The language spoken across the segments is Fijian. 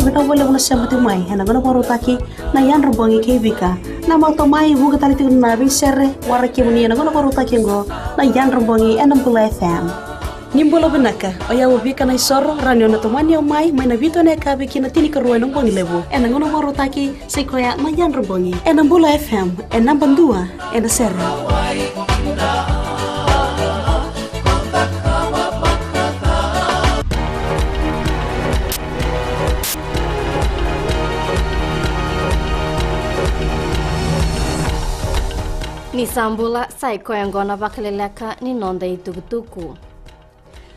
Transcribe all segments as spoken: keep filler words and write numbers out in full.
Vinaka vakalevu na sema tiko mai ena gauna vakarautaki na Yadra Bogi kei Vika. Na mato mai vuka tale tiko na veisere, waraki kemuni ena gauna vakarautaki oqo na Yadra Bogi ena Bula F M. Ni bula vinaka, o yau o Vika Naisoro, rawa ni o na tomani au mai, mai na vitu ena yakavi ki na tinikarua ena bogi levu. Ena gauna vakarautaki, sa i koya na Yadra Bogi ena Bula F M, e naba dua ena sere. Ni sa bula, sa i koya oqo na vakaleleka ni noda itukutuku.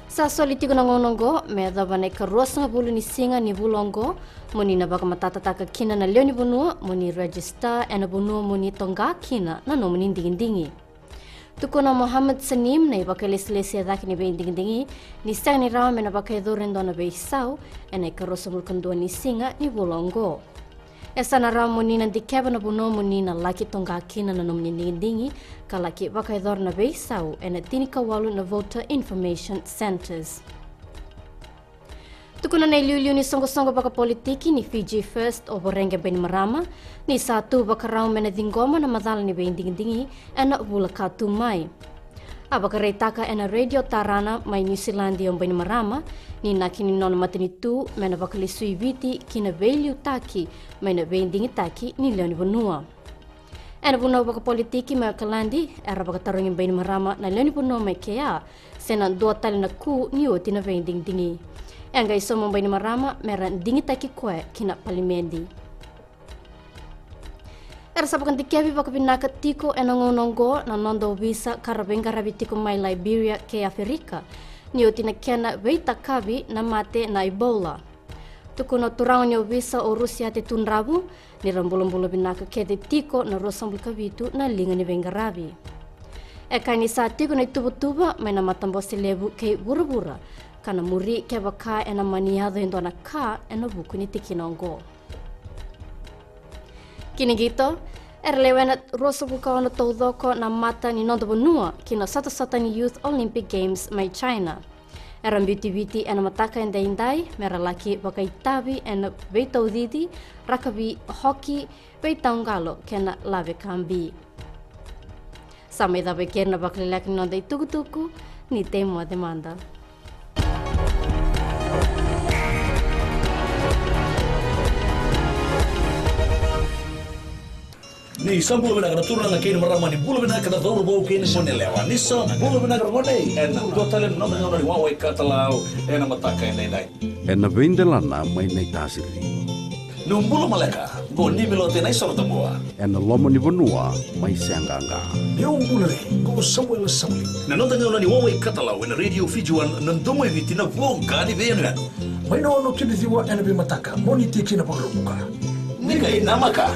Sa soli tiko na gauna oqo me yacova na ikaruasagavulu ni siga ni vula oqo, mo ni na vakamatatataka kina na lewe ni vanua mo ni register ena vanua mo ni toqa kina na nomuni digidigi. Tukuna o Mohammed Saneem, na ivakalesilesi e cake ni veidigidigi, ni sega ni rawa me na vakayacori e dua na veisau ena ikaruasagavulu ka dua ni siga ni vula oqo. E sa na rawa mo ni na dikeva na vanua mo ni na laki toqa kina na nomuni digidigi ka laki vakayacora na veisau ena tinikawalu na Voter Information Centres. Tukuna na iliuliu ni soqosoqo vakapolitiki ni Fiji First, o Voreqe Bainimarama, ni sa tu vakarau me na ciqoma na macala ni veidigidigi ena vula ka tu mai. A vakaraitaka ena Radio Tarana mai Niusiladi o Bainimarama ni inaki ni nona matanitu me na vakalesui Viti ki na veiliutaki mai na veidigitaki ni lewe ni vanua. Ena vanua vakapolitiki mai Okaladi, era vakatarogi Bainimarama na lewe ni vanua mai kea se na dua tale na ku ni oti na veidigidigi. E qai sauma o Bainimarama me ra digitaki koya ki na palimedi. Era sa vakadikevi vakavinaka tiko ena gauna oqo na noda ovisa ka ra veiqaravi tiko mai Liberia kei Aferika, ni oti na kena veitakavi na mate na Ebola. Tukuna o turaga ni ovisa o Rusiate Tudravu ni ra bulabula vinaka kece tiko na ruasagavulu ka vitu na liga ni veiqaravi. E kaya ni sa tiko na ituvatuva mai na matabose levu kei vuravura, ka na muri kevaka ena mani yaco e dua na ka ena vuku ni tikina oqo. Ki na qito, era lewena ruasagavulu ka ono taucoko na mata ni noda vanua ki na sotasota ni Youth Olympic Games mai China. Era biuti Viti ena mataka edaidai me ra laki vakaitavi ena veitaucici, rakavi, hoki, veitauqalo kei na lave ka bi. Sa mai cava e keri na vakaleleka ni noda itukutuku, ni tei moce mada. Ni sa bula vinaka na turaga kei na marama, ni bula vinaka na cauravou kei na goneyalewa, ni sa bula vinaka na gone ena dua tale na noda gauna ni wawa i katalau ena mataka edaidai. Ena veidelana mai Naitasiri. Ni bula maleka, qo ni Milote Naisoro Tabua. Ena loma ni vanua mai Seaqaqa. Ni bula re, qo Samuela Sauli. Na noda gauna ni wawa i katalau ena Radio Fiji One, na domo i Viti, na voqa ni veiyanuyanu. Mai na ono ki na ciwa ena veimataka, mo ni tiki na vakarubuka. Ni qai namaka.